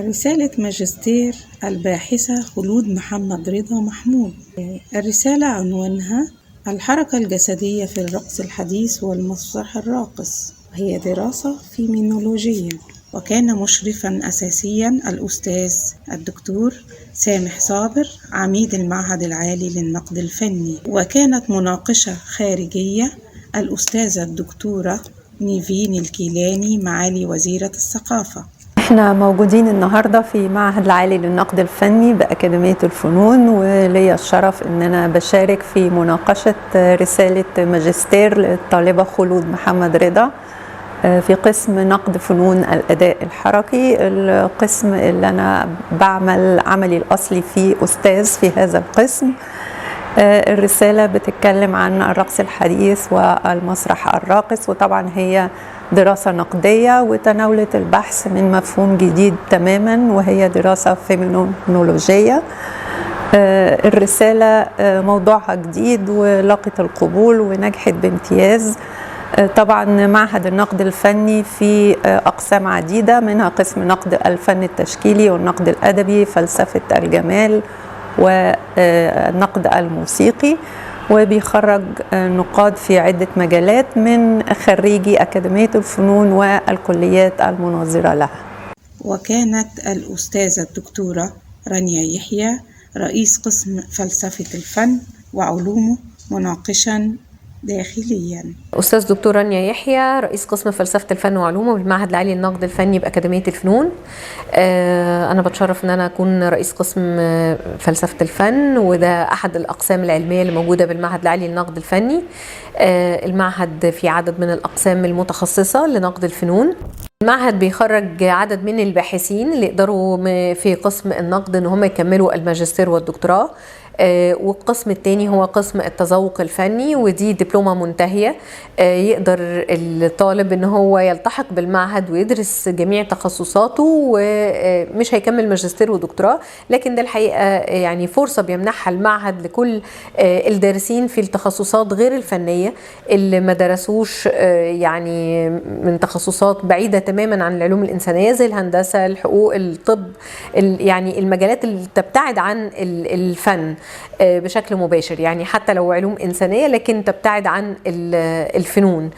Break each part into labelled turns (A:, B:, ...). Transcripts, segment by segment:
A: رسالة ماجستير الباحثة خلود محمد رضا محمود. الرسالة عنوانها الحركة الجسدية في الرقص الحديث والمسرح الراقص، هي دراسة فيمينولوجية. وكان مشرفا أساسيا الأستاذ الدكتور سامح صابر عميد المعهد العالي للنقد الفني، وكانت مناقشة خارجية الأستاذة الدكتورة نيفين الكيلاني معالي وزيرة الثقافة.
B: احنا موجودين النهاردة في معهد العالي للنقد الفني بأكاديمية الفنون، وليا الشرف ان انا بشارك في مناقشة رسالة ماجستير للطالبة خلود محمد رضا في قسم نقد فنون الأداء الحركي، القسم اللي أنا بعمل عملي الأصلي فيه أستاذ في هذا القسم. الرسالة بتتكلم عن الرقص الحديث والمسرح الراقص، وطبعا هي دراسة نقدية وتناولت البحث من مفهوم جديد تماما، وهي دراسة فيمينولوجية. الرسالة موضوعها جديد ولاقت القبول ونجحت بامتياز. طبعا معهد النقد الفني في أقسام عديدة، منها قسم نقد الفن التشكيلي والنقد الأدبي، فلسفة الجمال، والنقد الموسيقي، وبيخرج نقاد في عدة مجالات من خريجي أكاديمية الفنون والكليات المناظرة لها.
A: وكانت الأستاذة الدكتورة رانيا يحيى رئيس قسم فلسفة الفن وعلومه مناقشا داخليا.
C: أستاذ دكتور رانيا يحيى رئيس قسم فلسفة الفن وعلومه بالمعهد العالي للنقد الفني بأكاديمية الفنون. أنا بتشرف أن أنا أكون رئيس قسم فلسفة الفن، وده أحد الأقسام العلمية اللي موجودة بالمعهد العالي للنقد الفني. المعهد في عدد من الأقسام المتخصصة لنقد الفنون. المعهد بيخرج عدد من الباحثين اللي يقدروا في قسم النقد ان هم يكملوا الماجستير والدكتوراه. والقسم الثاني هو قسم التذوق الفني، ودي دبلومة منتهية، يقدر الطالب ان هو يلتحق بالمعهد ويدرس جميع تخصصاته ومش هيكمل ماجستير ودكتوراه، لكن ده الحقيقة يعني فرصة بيمنحها المعهد لكل الدارسين في التخصصات غير الفنية اللي ما درسوش يعني من تخصصات بعيدة تماما عن العلوم الإنسانية زي الهندسة، الحقوق، الطب، يعني المجالات اللي تبتعد عن الفن بشكل مباشر، يعني حتى لو علوم إنسانية لكن تبتعد عن الفنون.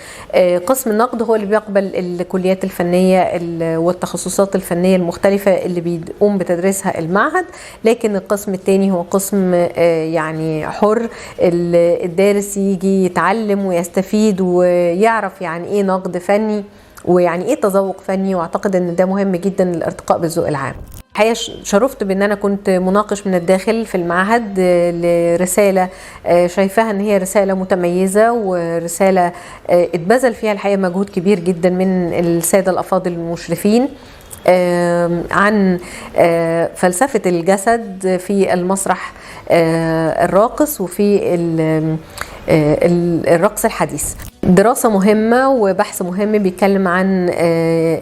C: قسم النقد هو اللي بيقبل الكليات الفنية والتخصصات الفنية المختلفة اللي بيقوم بتدريسها المعهد، لكن القسم الثاني هو قسم يعني حر، الدارس يجي يتعلم ويستفيد ويعرف يعني ايه نقد فني ويعني ايه تذوق فني، واعتقد ان ده مهم جدا للارتقاء بالذوق العام. الحقيقة شرفت بان انا كنت مناقش من الداخل في المعهد لرساله شايفاها ان هي رسالة متميزة ورسالة اتبذل فيها الحقيقة مجهود كبير جدا من السادة الافاضل المشرفين عن فلسفة الجسد في المسرح الراقص وفي الرقص الحديث. دراسة مهمة وبحث مهم بيتكلم عن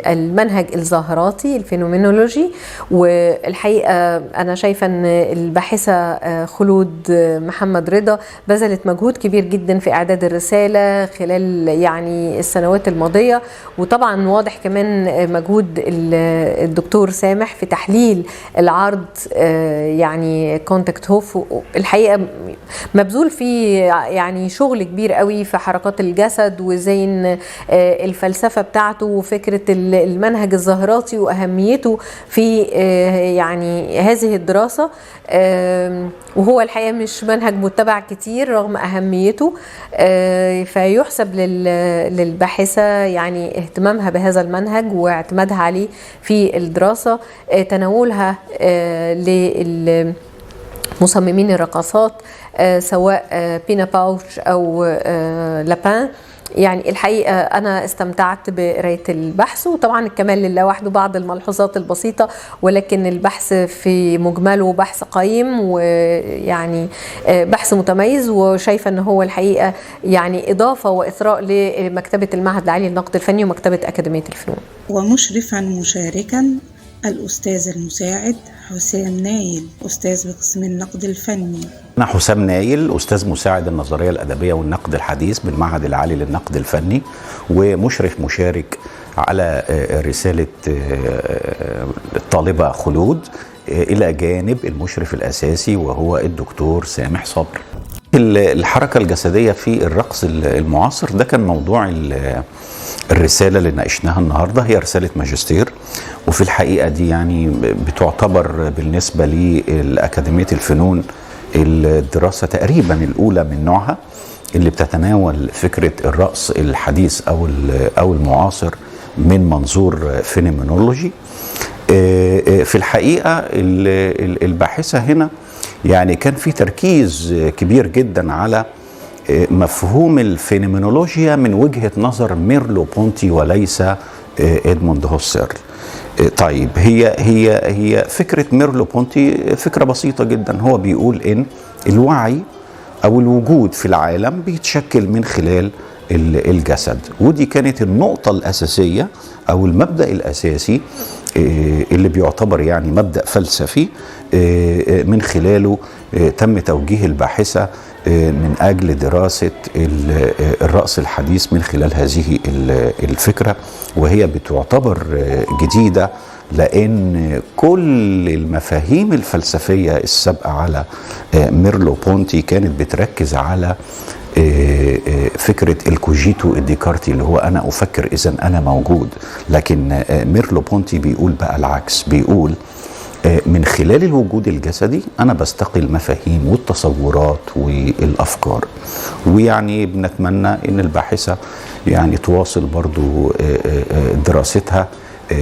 C: المنهج الظاهراتي الفينومينولوجي، والحقيقة أنا شايفة أن الباحثة خلود محمد رضا بذلت مجهود كبير جدا في إعداد الرسالة خلال يعني السنوات الماضية، وطبعا واضح كمان مجهود الدكتور سامح في تحليل العرض يعني كونتاكت هوف. الحقيقة مبذول فيه يعني شغل كبير قوي في حركات الجسد وزين الفلسفة بتاعته وفكرة المنهج الظاهراتي وأهميته في يعني هذه الدراسة، وهو الحقيقة مش منهج متبع كتير رغم أهميته، فيحسب للباحثة يعني اهتمامها بهذا المنهج واعتمادها عليه في الدراسة، تناولها للمصممين الرقصات سواء بينا باوش أو لابان. يعني الحقيقة أنا استمتعت بقراية البحث، وطبعا الكمال لله وحده بعض الملحوظات البسيطة، ولكن البحث في مجمله بحث قيم ويعني بحث متميز، وشايفة أنه هو الحقيقة يعني إضافة وإثراء لمكتبة المعهد العالي للنقد الفني ومكتبة أكاديمية الفنون.
A: ومشرفا مشاركا الأستاذ المساعد حسام نايل، أستاذ بقسم النقد الفني.
D: أنا حسام نايل، أستاذ مساعد النظرية الأدبية والنقد الحديث بالمعهد العالي للنقد الفني، ومشرف مشارك على رسالة الطالبة خلود، إلى جانب المشرف الأساسي وهو الدكتور سامح صبر. الحركة الجسدية في الرقص المعاصر ده كان موضوع الرسالة اللي ناقشناها النهاردة، هي رسالة ماجستير، وفي الحقيقة دي يعني بتعتبر بالنسبة لأكاديمية الفنون الدراسة تقريبا الأولى من نوعها اللي بتتناول فكرة الرقص الحديث أو المعاصر من منظور فينومينولوجي. في الحقيقة الباحثة هنا يعني كان في تركيز كبير جدا على مفهوم الفينومينولوجيا من وجهة نظر ميرلو بونتي وليس إدموند هوسرل. طيب هي هي هي فكرة ميرلو بونتي فكرة بسيطة جدا، هو بيقول إن الوعي أو الوجود في العالم بيتشكل من خلال الجسد، ودي كانت النقطة الأساسية أو المبدأ الأساسي اللي بيعتبر يعني مبدأ فلسفي من خلاله تم توجيه الباحثة من أجل دراسة الرقص الحديث من خلال هذه الفكرة، وهي بتعتبر جديدة لأن كل المفاهيم الفلسفية السابقة على ميرلو بونتي كانت بتركز على فكرة الكوجيتو الديكارتي اللي هو أنا أفكر إذن أنا موجود، لكن ميرلو بونتي بيقول بقى العكس، بيقول من خلال الوجود الجسدي أنا بستقي المفاهيم والتصورات والأفكار. ويعني بنتمنى إن الباحثة يعني تواصل برضو دراستها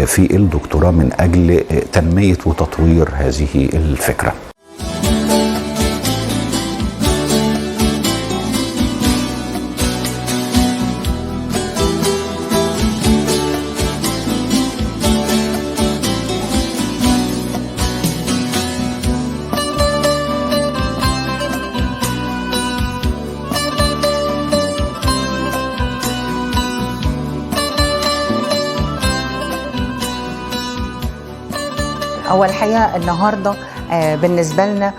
D: في الدكتوراه من أجل تنمية وتطوير هذه الفكرة.
E: هو الحقيقة النهاردة بالنسبة لنا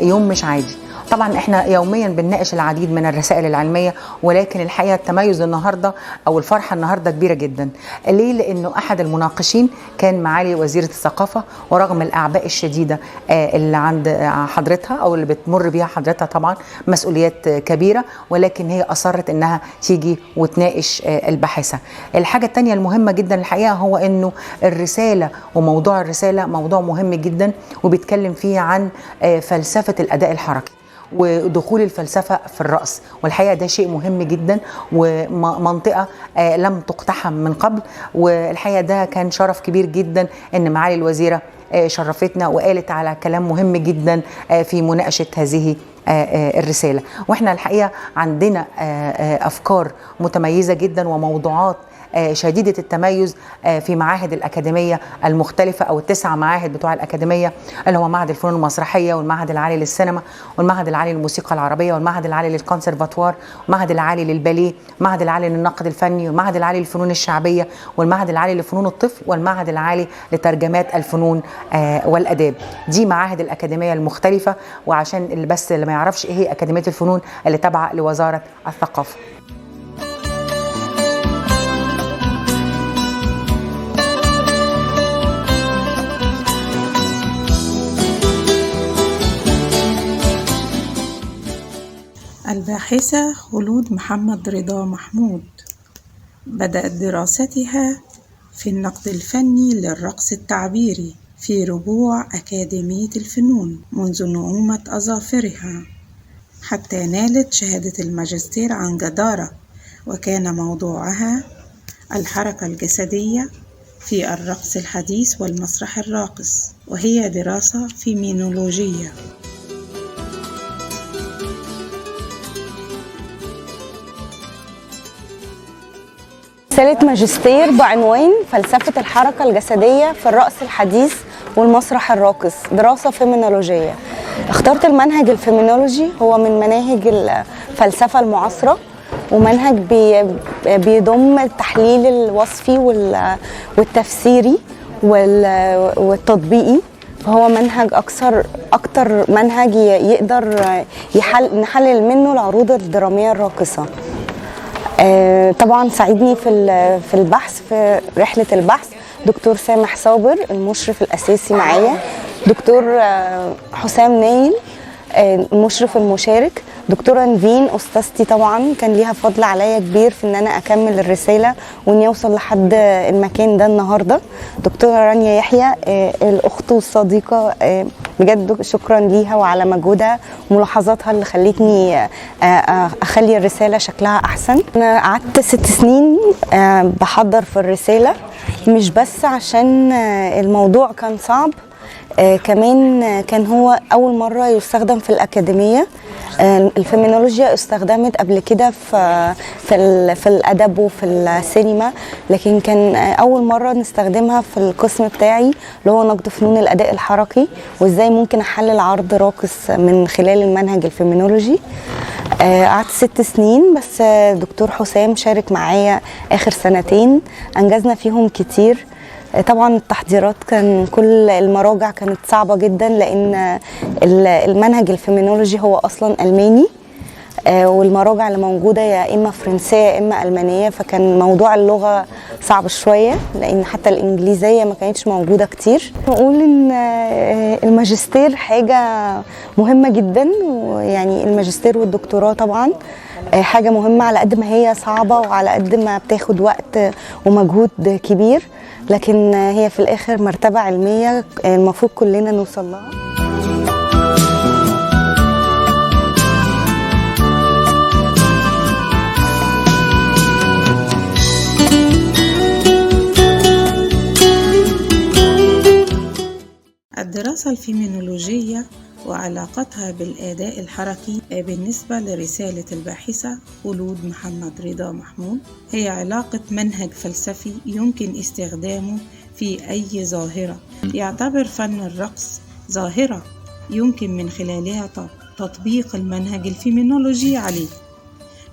E: يوم مش عادي. طبعا احنا يوميا بنناقش العديد من الرسائل العلمية، ولكن الحقيقة التميز النهاردة او الفرحة النهاردة كبيرة جدا. ليه؟ لانه احد المناقشين كان معالي وزيرة الثقافة، ورغم الاعباء الشديدة اللي عند حضرتها او اللي بتمر بيها حضرتها، طبعا مسؤوليات كبيرة، ولكن هي اصرت انها تيجي وتناقش الباحثة. الحاجة التانية المهمة جدا الحقيقة هو انه الرسالة وموضوع الرسالة موضوع مهم جدا، وبيتكلم فيه عن فلسفة الاداء الحركي ودخول الفلسفة في الرقص، والحقيقة ده شيء مهم جدا ومنطقة لم تقتحم من قبل. والحقيقة ده كان شرف كبير جدا ان معالي الوزيرة شرفتنا وقالت على كلام مهم جدا في مناقشة هذه الرسالة. واحنا الحقيقة عندنا أفكار متميزة جدا وموضوعات شديدة التميز في معاهد الأكاديمية المختلفة أو التسع معاهد بتوع الأكاديمية، اللي هو معهد الفنون المسرحية والمعهد العالي للسينما والمعهد العالي للموسيقى العربية والمعهد العالي للكونسرفاتوار والمعهد العالي للباليه، المعهد العالي للنقد الفني والمعهد العالي للفنون الشعبية والمعهد العالي لفنون الطفل والمعهد العالي لترجمات الفنون والأداب. دي معاهد الأكاديمية المختلفة، وعشان اللي بس اللي ما يعرفش إيه هي أكاديمية الفنون اللي تابعة لوزارة الثقافة.
A: الباحثة خلود محمد رضا محمود بدأت دراستها في النقد الفني للرقص التعبيري في ربوع أكاديمية الفنون منذ نعومة أظافرها حتى نالت شهادة الماجستير عن جدارة، وكان موضوعها الحركة الجسدية في الرقص الحديث والمسرح الراقص، وهي دراسة فيمينولوجية.
F: رسالة ماجستير بعنوان فلسفة الحركة الجسدية في الرقص الحديث والمسرح الراقص، دراسة فيمينولوجية. اخترت المنهج الفيمينولوجي، هو من مناهج الفلسفة المعاصرة، ومنهج بيضم التحليل الوصفي والتفسيري والتطبيقي، فهو منهج أكتر منهج يقدر نحلل منه العروض الدرامية الراقصة. طبعا ساعدني في البحث، في رحلة البحث، دكتور سامح صابر المشرف الأساسي معايا، دكتور حسام نايل المشرف المشارك، دكتورة نفين أستاذتي طبعا كان ليها فضل عليا كبير في ان انا اكمل الرسالة واني اوصل لحد المكان ده النهارده، دكتورة رانيا يحيى الاخت والصديقة، بجد شكرا ليها وعلى مجهودها وملاحظاتها اللي خلتني اخلي الرسالة شكلها احسن. انا قعدت 6 سنين بحضر في الرسالة، مش بس عشان الموضوع كان صعب، كمان كان هو أول مرة يستخدم في الأكاديمية. الفيمينولوجيا استخدمت قبل كده في الأدب وفي السينما، لكن كان أول مرة نستخدمها في القسم بتاعي اللي هو نقد فنون الأداء الحركي، وإزاي ممكن أحلل عرض راقص من خلال المنهج الفيمينولوجي. قعدت 6 سنين بس، دكتور حسام شارك معايا آخر 2 سنين أنجزنا فيهم كتير. طبعا التحضيرات كان كل المراجع كانت صعبة جدا، لأن المنهج الفيمينولوجي هو أصلا ألماني، والمراجع اللي موجودة يا إما فرنسية يا إما ألمانية، فكان موضوع اللغة صعب شوية لأن حتى الإنجليزية ما كانتش موجودة كتير. نقول إن الماجستير حاجة مهمة جدا، ويعني الماجستير والدكتوراه طبعا حاجة مهمة، على قد ما هي صعبة وعلى قد ما بتاخد وقت ومجهود كبير، لكن هي في الآخر مرتبة علمية المفروض كلنا نوصل لها.
A: الدراسة الفيمينولوجية وعلاقتها بالأداء الحركي بالنسبة لرسالة الباحثة خلود محمد رضا محمود هي علاقة منهج فلسفي يمكن استخدامه في أي ظاهرة. يعتبر فن الرقص ظاهرة يمكن من خلالها تطبيق المنهج الفيمينولوجي عليه،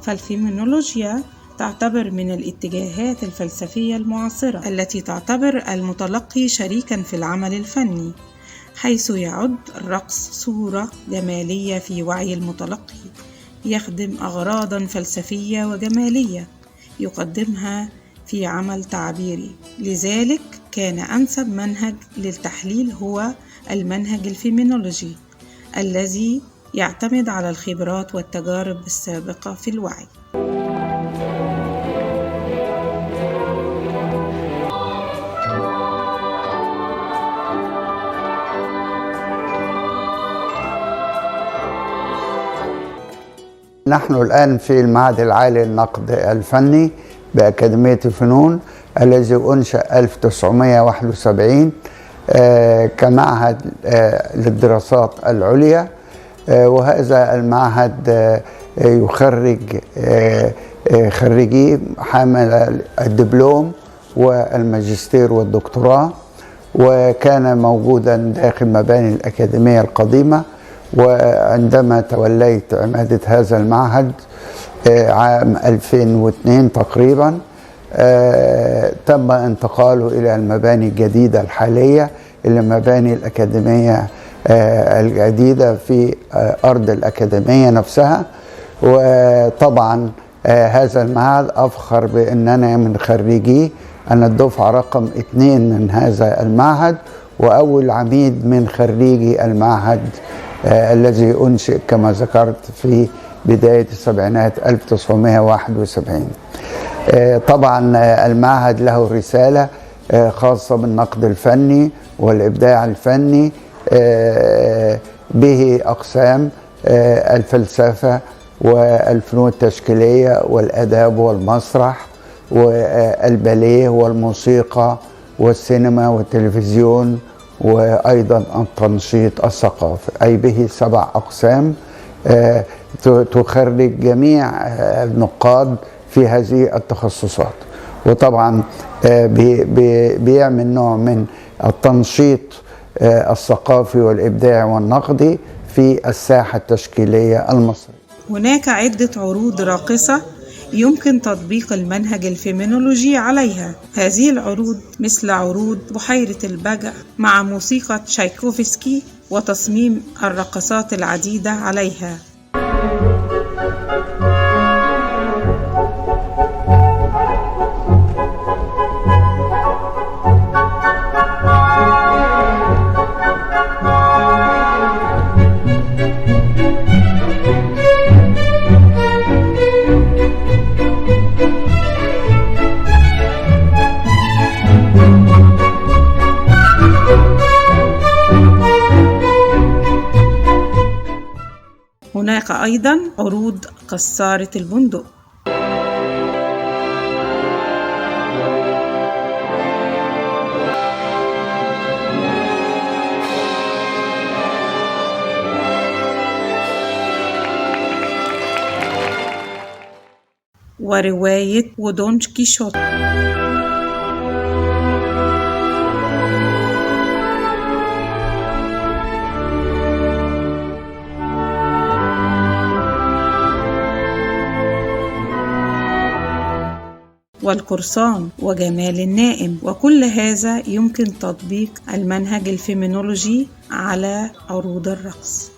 A: فالفيمينولوجيا تعتبر من الاتجاهات الفلسفية المعاصرة التي تعتبر المتلقي شريكا في العمل الفني، حيث يعد الرقص صورة جمالية في وعي المتلقي يخدم أغراضا فلسفية وجمالية يقدمها في عمل تعبيري. لذلك كان أنسب منهج للتحليل هو المنهج الفيمينولوجي الذي يعتمد على الخبرات والتجارب السابقة في الوعي.
G: نحن الآن في المعهد العالي للنقد الفني بأكاديمية الفنون الذي أنشأ 1971 كمعهد للدراسات العليا، وهذا المعهد يخرج خريجي حامل الدبلوم والماجستير والدكتوراه، وكان موجودا داخل مباني الأكاديمية القديمة. وعندما توليت عمادة هذا المعهد عام 2002 تقريبا تم انتقاله إلى المباني الجديدة الحالية، إلى مباني الأكاديمية الجديدة في أرض الأكاديمية نفسها. وطبعا هذا المعهد أفخر بأننا من خريجيه، أنا الدفعة رقم 2 من هذا المعهد، وأول عميد من خريجي المعهد الذي أنشئ كما ذكرت في بداية السبعينات 1971. طبعا المعهد له رسالة خاصة بالنقد الفني والإبداع الفني، به أقسام الفلسفة والفنون التشكيلية والأداب والمسرح والباليه والموسيقى والسينما والتلفزيون، وأيضا التنشيط الثقافي، أي به 7 أقسام تخرج جميع النقاد في هذه التخصصات. وطبعا بيعمل نوع من التنشيط الثقافي والإبداع والنقدي في الساحة التشكيلية المصرية.
A: هناك عدة عروض راقصة يمكن تطبيق المنهج الفيمينولوجي عليها. هذه العروض مثل عروض بحيرة البجع مع موسيقى تشايكوفسكي وتصميم الرقصات العديدة عليها. هناك أيضا عروض كسارة البندق. ورواية ودون كيشوت. والقرصان وجمال النائم. وكل هذا يمكن تطبيق المنهج الفيمينولوجي على عروض الرقص.